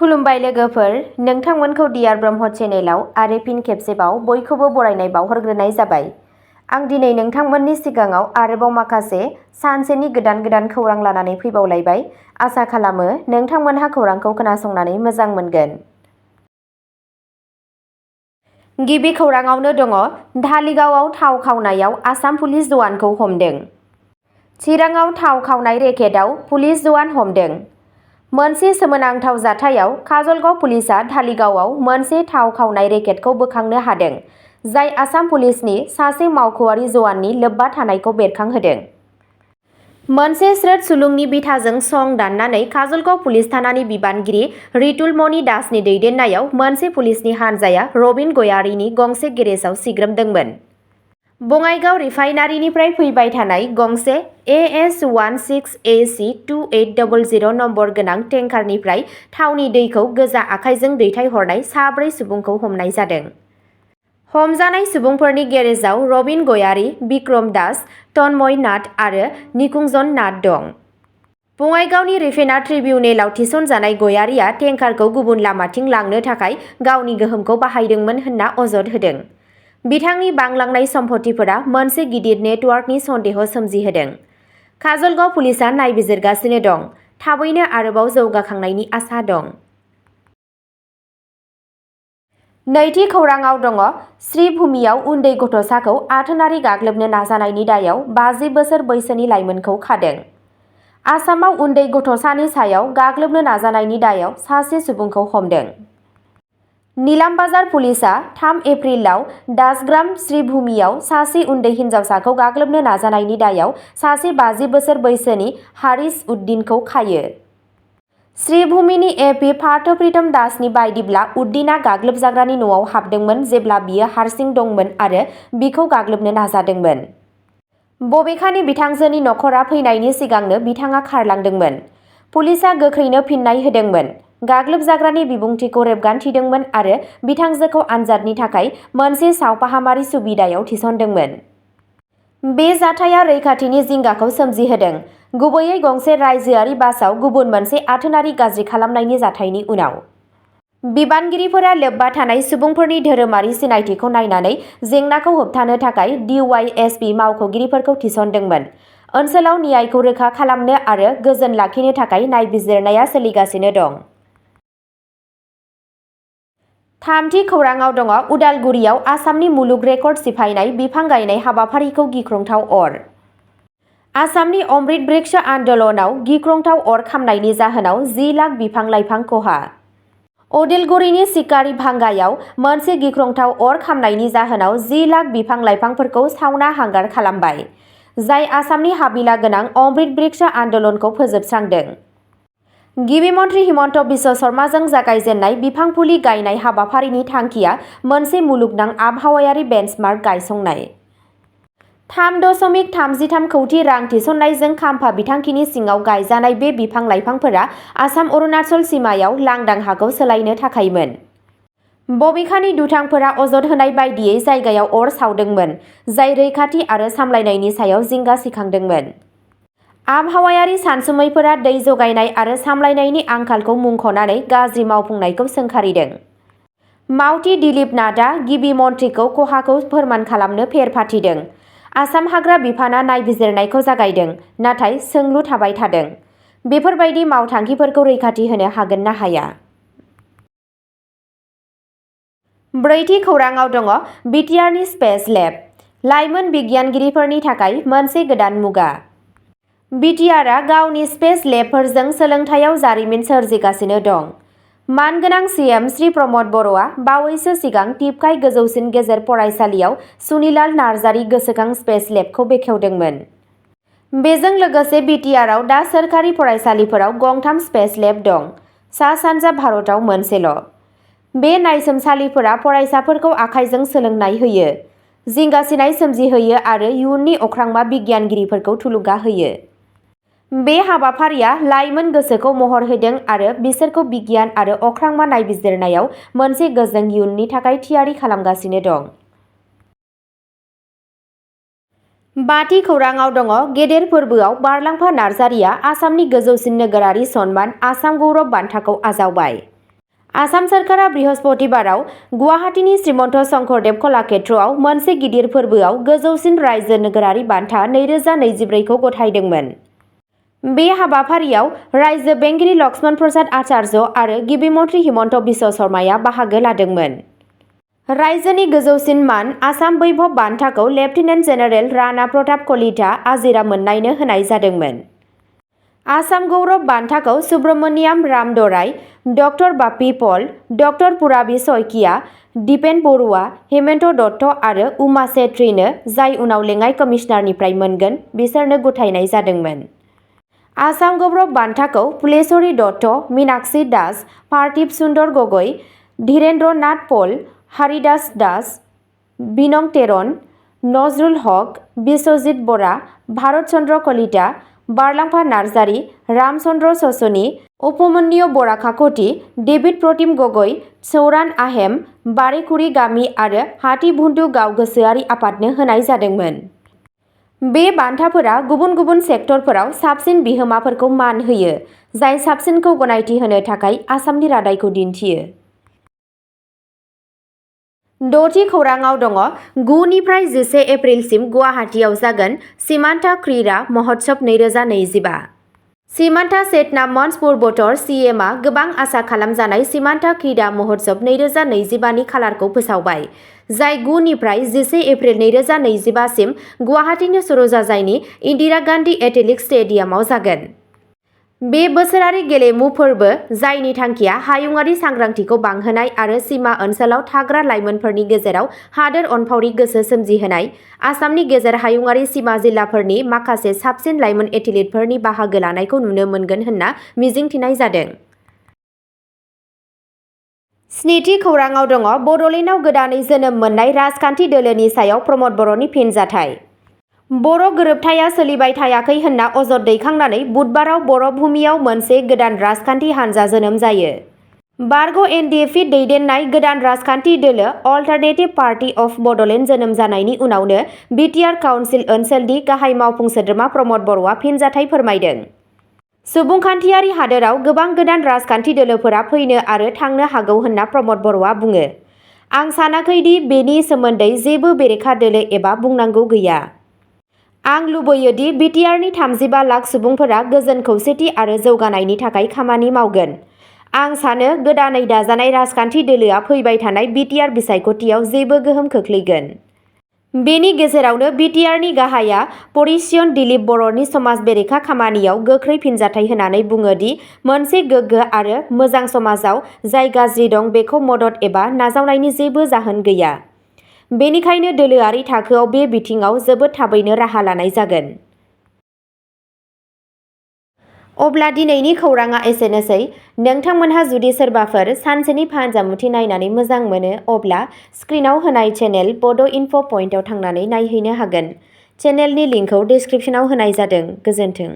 खुलुमबाय लोगोफोर, नोंथांमोनखौ डियार ब्रह्म चेनेलाव आरो फिन खेबसेबाव बयखौबो बरायनाय बावहरग्रोनाय जाबाय। आं दिनै नोंथांमोननि सिगाङाव आरोबाव माखासे सानसेनि गोदान खौरां लानानै फैबावलायबाय। आसा खालामो नोंथांमोनहा खौरांखौ खोनासंनानै मोजां मोनगोन। गिबि खौराङावनो दङ, धालिगावआव थाव खावनायाव आसाम पुलिस जवानखौ हमदों। चिराङाव थाव खावनाय रेकेटआव पुलिस जवान हमदों। मोनसे सोमोनांथाव जाथायाव काजलगाव पुलिसआ धालिगावआव मोनसे थाव खावनाय रेकेटखौ बोखांनो हादों, जाय आसाम पुलिसनि सासे मावख'आरि जवाननि लोब्बा थानायखौ बेरखांहोदों। मोनसे स्रोद सुलुंनि बिथाजों सं दाननानै काजलगाव पुलिस थानानि बिबानगिरि रितुलमणि दासनि दैदेननायाव मोनसे पुलिसनि हानजाया रबिन गयारीनि गंसे गेरेजाव सिग्रोमदोंमोन। बङाइगाव रिफाइनारिनिफ्राय फैबाय थानाय गंसे AS16AC2800 नम्बर गोनां टेंकारनिफ्राय थावनि दैखौ गोजा आखाइजों दैथायहरनाय साब्रै सुबुंखौ हमनाय जादों। हमजानाय सुबुंफोरनि गेरेजाव रबिन गयारी, बिक्रम दास, तन्मय नाथ आरो निकुंजन नाथ दं। बङाइगावनि रिफाइनार ट्रिबिउनेलाव थिसनजानाय गयारीआ टेंकारखौ गुबुन लामाथिं लांनो थाखाय गावनि गोहोमखौ बाहायदोंमोन होनना अजद होदों। बिथांनि बांलांनाय सम्पथिफोरा मोनसे गिदिर नेटवार्कनि सन्देह सोमजिहोदों। काजलगाव पुलिसआ नायबिजिरगासिनो दं। थाबैनो आरोबाव जौगाखांनायनि आसा दं। नैथि खौराङाव दङ, श्रीभूमियाव उन्दै गथ'साखौ आथोनारि गाग्लोबनो नाजानायनि दायाव 50 बोसोर बैसोनि लाइमोनखौ खादों। आसामाव उन्दै गथ'सानि सायाव गाग्लोबनो नाजानायनि दायाव सासे सुबुंखौ हमदों। निलामबाजार पुलिसआ 3 एप्रिलाव दासग्राम श्रीभूमियाव सासे उन्दै हिन्जावसाखौ गाग्लोबनो नाजानायनि दायाव सासे 50 बोसोर बैसोनि हारिस उद्दिनखौ खायो। श्रीभूमिनि एपि पार्थप्रीतम दासनि बायदिब्ला उद्दिनआ गाग्लोबजाग्रानि न'आव हाबदोंमोन जेब्ला बियो हारसिं दंमोन आरो बिखौ गाग्लोबनो नाजादोंमोन। बबेखानि बिथांजोनि नखरा फैनायनि सिगांनो बिथाङा खारलांदोंमोन। पुलिसआ गोख्रैनो फिननाय होदोंमोन, गाग्लोबजाग्रानि बिबुंथिखौ रेबगान्थिदोंमोन आरो बिथांजोखौ आनजादनि थाखाय मोनसे सावफाहामारि सुबिदायाव थिसनदोंमोन। बे जाथाया रैखाथिनि जिंगाखौ सोमजिहोदों, गुबैयै गंसे रायजोआरि बासआव गुबुन मोनसे आथोनारि गाज्रि खालामनायनि जाथायनि उनाव। बिबानगिरिफोरा लोब्बा थानाय सुबुंफोरनि धोरोमारि सिनायथिखौ नायनानै जेंनाखौ होबथानो थाखाय DYSP मावख'गिरिफोरखौ थिसनदोंमोन। ओनसोलाव न्यायखौ रोखा खालामनो आरो गोजोन लाखिनो थाखाय नायबिजिरनाया सोलिगासिनो दं। थामथि खौराङाव दङ, उदालगुरियाव आसामनि मुलुग रेकर्ड सिफायनाय बिफां गायनाय हाबाफारिखौ गिख्रंथाव अर। आसामनि अमृत बृक्ष आन्दोलनाव गिख्रंथाव अर खामनायनि जाहोनाव 10 लाख बिफां-लाइफां खहा। उदालगुरिनि सिकारि भांगायाव मोनसे गिख्रंथाव अर खामनायनि जाहोनाव 10 लाख बिफां-लाइफांफोरखौ सावना हांगार खालामबाय, जाय आसामनि हाबिला गोनां अमृत बृक्ष आन्दोलनखौ फोजोबस्रांदों। गिबि मन्थ्रि हिमन्त बिश्व शर्माजों जागायजेननाय बिफां फुलि गायनाय हाबाफारिनि थांखिया मोनसे मुलुगनां आबहावायारि बेन्चमार्क गायसंनाय। 3.33 कौटि रां थिसननायजों खाम्फा बिथांखिनि सिङाव गायजानाय बे बिफां-लाइफांफोरा आसाम-अरुणाचल सिमायाव लांदां हाखौ सोलायनो थाखायमोन। बबेखानि दुथांफोरा अजद होनाय बायदियै जायगायाव अर सावदोंमोन, जाय रैखाथि आरो सामलायनायनि सायाव जिंगा सिखांदोंमोन। आबहावायारि सानसुमैफोरा दै जगायनाय आरो सामलायनायनि आंखालखौ मुंख'नानै गाज्रि मावफुंनायखौ सोंखारिदों। मावथि दिलीप नाथआ गिबि मन्थ्रिखौ खहाखौ फोरमान खालामनो फेर फाथिदों। आसाम हाग्रा बिफानआ नायबिजिरनायखौ जागायदों, नाथाय सोंलु थाबाय थादों, बेफोरबायदि मावथांखिफोरखौ रैखाथि होनो हागोन ना हाया। ब्रैथि खौराङाव दङ, बिटिआरनि स्पेस लेब, लाइमोन बिगियानगिरिफोरनि थाखाय मोनसे गोदान मुगा। बिटिआरआ गावनि स्पेस लेबफोरजों सोलोंथायाव जारिमिन सोरजिगासिनो दं। मानगोनां सिएम श्री प्रमद बर'आ बावैसो सिगां टिपकाइ गोजौसिन गेजेर फरायसालियाव सुनिलाल नार्जारि गोसोखां स्पेस लेबखौ बेखेवदोंमोन। बेजों लोगोसे बिटिआरआव दा सोरखारि फरायसालिफोराव गंथाम स्पेस लेब दं, सा-सानजा भारतआव मोनसेल'। बे नायसोमसालिफोरा फरायसाफोरखौ आखाइजों सोलोंनाय होयो, जिंगासिनाय सोमजिहोयो आरो इयुननि अख्रांमा बिगियानगिरिफोरखौ थुलुंगा होयो। बे हाबाफारिया लाइमोन गोसोखौ महर होदों आरो बिसोरखौ बिगियान आरो अख्रांमा नायबिजिरनायाव मोनसे गोजों इयुननि थाखाय थियारि खालामगासिनो दं। बाथि खौराङाव दङ, गेदेर फोरबोआव बारलांफा नार्जारिया आसामनि गोजौसिन नोगोरारि सन्मान आसाम गौरब बान्थाखौ आजावबाय। आसाम सोरखारा बृहस्पतिबाराव गुवाहाटीनि श्रीमन्त शंकरदेव कलाक्षेत्रआव मोनसे गिदिर फोरबोआव गोजौसिन रायजो नोगोरारि बान्था 2024 खौ गथायदोंमोन। बे हाबाफारियाव रायजो बेंगिरि लक्ष्मण प्रसाद आचार्य आरो गिबि मन्थ्रि हिमन्त बिश्व शर्माया बाहागो लादोंमोन। रायजोनि गोजौसिन मान आसाम वैभव बान्थाखौ लेफ्टिनेन्ट जेनेरेल राणा प्रताप कलिता आजिरा मोन्नायनो होनाय जादोंमोन। आसाम गौरव बान्थाखौ सुब्रमण्यम राम दराय, डक्टर बाप्पी पल, डक्टर पुराबी शइकिया, दिपेन बरुवा, हेमन्त दत्त आरो उमा छेत्रीनो, जाय उनाव लेङाइ कमिसनारनिफ्राय मोनगोन, बिसोरनो गथायनाय जादोंमोन। आसाम गौरव बान्थाखौ फुलेश्वरी दत्त, मीनाक्षी दास, पार्थिब सुन्दर गगৈ, धीरेन्द्र नाथ पल, हरिदास दास, बिनं तेरन, नजरुल हक, बिश्वजित बरा, भारत चन्द्र कलिता, बारलांफा नार्जारी, रामचन्द्र शशनी, उपमन्यु बराकाकति, डेभिड प्रतिम गगৈ, सौरान आहेम, बारेकुरि गामि आरो हातीबुन्धु गाव गोसोआरि आफादनो होनाय जादोंमोन। बे बान्थाफोरा गुबुन गुबुन सेक्टरफोराव साबसिन बिहोमाफोरखौ मान होयो, जाय साबसिनखौ गनायथि होनो थाखाय आसामनि रादायखौ दिन्थियो। 6थि खौराङाव दङ। 9 निफ्राय 11 एप्रिलसिम गुवाहाटीआव जागोन सीमान्ता क्रीड़ा महोत्सव 2025। सीमान्ता चेतना मंच पूर्वोत्तर सीएमआ गोबां आसा खालामजानाय सीमान्ता क्रीड़ा महोत्सव 2025 नि खालारखौ फोसावबाय, जाय 9 निफ्राय 11 एप्रिल 2025 सिम गुवाहाटीनि सरोजाजाइनि इन्दिरा गान्धी एथलेटिक्स स्टेडियामाव जागोन। बे बोसोरारि गेलेमु फोरबो, जायनि थांखिया हायुंआरि सांग्रांथिखौ बांहोनाय आरो सीमा ओनसोलाव थाग्रा लाइमोनफोरनि गेजेराव हादोर अनफावरि गोसो सोमजिहोनाय, आसामनि गेजेर हायुंआरि सीमा जिल्लाफोरनि माखासे साबसिन लाइमोन एथलीटफोरनि बाहागो लानायखौ नुनो मोनगोन होनना मिजिंथिनाय जादों। 7थि खौराङाव दङ। बड'लेण्डआव गोदानै जोनोम मोननाय राजखान्थि दोलोनि सायाव प्रमद बर'नि फिनजाथाय। बर' गोरोबथाया सोलिबाय थायाखै होनना अजद दैखांनानै बुधबाराव बर' भुमियाव मोनसे गोदान राजखान्थि हान्जा जोनोम जायो। बारग' एनडिएफि दैदेननाय गोदान राजखान्थि दोलो अल्टारनेटिभ पार्टी अफ बड'लेण्ड जोनोम जानायनि उनावनो बिटिआर काउन्सिल ओनसोलनि गाहाय मावफुं सोद्रोमा प्रमद बर'आ फिनजाथाय फोरमायदों। सुबुंखान्थियारि हादोराव गोबां गोदान राजखान्थि दोलोफोरा फैनो आरो थांनो हागौ होनना प्रमद बर'आ बुङो। आं सानाखै दि बेनि सोमोन्दै जेबो बेरेखा दोलो एबा बुंनांगौ गैया। आं लुबैयो दि बिटिआरनि 35 लाख सुबुंफोरा गोजोन खौसेथि आरो जौगानायनि थाखाय खामानि मावगोन। आं सानो गोदानै दाजानाय राजखान्थि दोलोआ फैबाय थानाय बिटिआर बिसायख'थियाव जेबो गोहोम खोख्लैगोन। बेनि गेजेरावनो बिटिआरनि गाहाया परिसियन दिलीप बर'नि समाज बेरेखा खामानियाव गोख्रै फिनजाथाय होनानै बुङो दि मोनसे गोग्गो आरो मोजां समाजाव जाय गाज्रि दं बेखौ मदद एबा नाजावनायनि जेबो जाहोन गैया। बेनिखायनो दोलोआरि थाखोआव बे बिथिङाव जोबोद थाबैनो राहा लानाय जागोन। अब्ला दिनैनि खौराङा एसेनोसै। नोंथांमोनहा जुदि सोरबाफोर सानसेनि फानजामुथि नायनानै मोजां मोनो, अब्ला स्क्रिनाव होनाय चेनेल बड' इनफ' पइन्टआव थांनानै नायहैनो हागोन। चेनेलनि लिंकखौ डिस्क्रिप्शनाव होनाय जादों। गोजोन्थों।